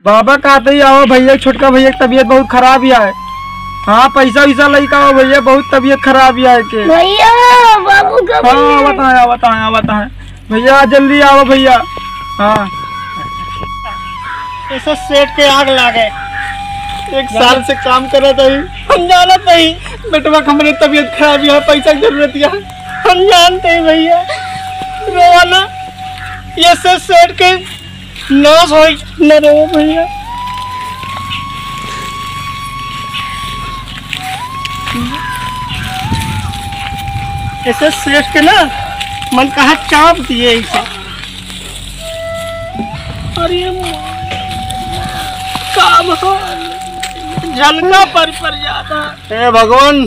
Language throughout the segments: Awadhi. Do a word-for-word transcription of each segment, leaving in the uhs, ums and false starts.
बाबा कहत ही, "आओ भइया, छोटका भइया के तबियत बहुत खराब ही आए।" हाँ, पैसा वैसा लइका आओ भइया, बहुत तबियत खराब ही आए के। भइया, बाबू का हाँ, भइया। आवत है, आवत है, आवत है। भइया, जल्दी आओ भइया। हाँ। ऐसे सेठ के आग लागे। एक साल से काम करत ही। हम जानत ही। बेटवा के हमरे तबियत खराब ही है, पैसा के जरूरत ही है। हम जानत ही भइया। रोवा ना। ये से सेठ के नाश होई, न रो भइया। ऐसे सेठ के ना मन कहा चाप दिए ऐसे। अरे माँ, का भगवान, झलका पर पर जाता। ए भगवान,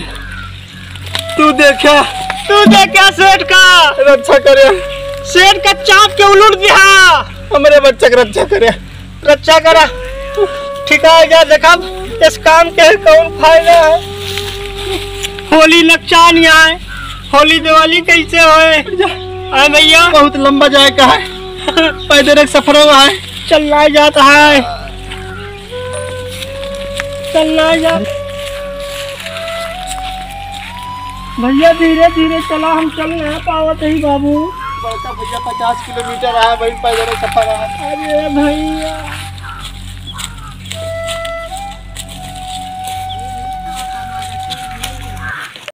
तू देख्या, तू देख्या सेठ का रक्षा करे। सेठ का चाप के उलट दिया। हमरे बच्चा के रक्षा करे। रक्षा करा। ठिका जा देखब, इस काम के कौन फायदा है। होली नकचान आए, होली दिवाली कैसे होए? आए भइया। बहुत लंबा जाए का है, पैदल एक सफर हुआ है। चलना जात है। चलना जा। भइया, धीरे धीरे चला, हम चल नहीं पावत ही बाबू। बड़का भइया, पचास किलोमीटर आए भाई, पैदल सफर है। अरे भइया।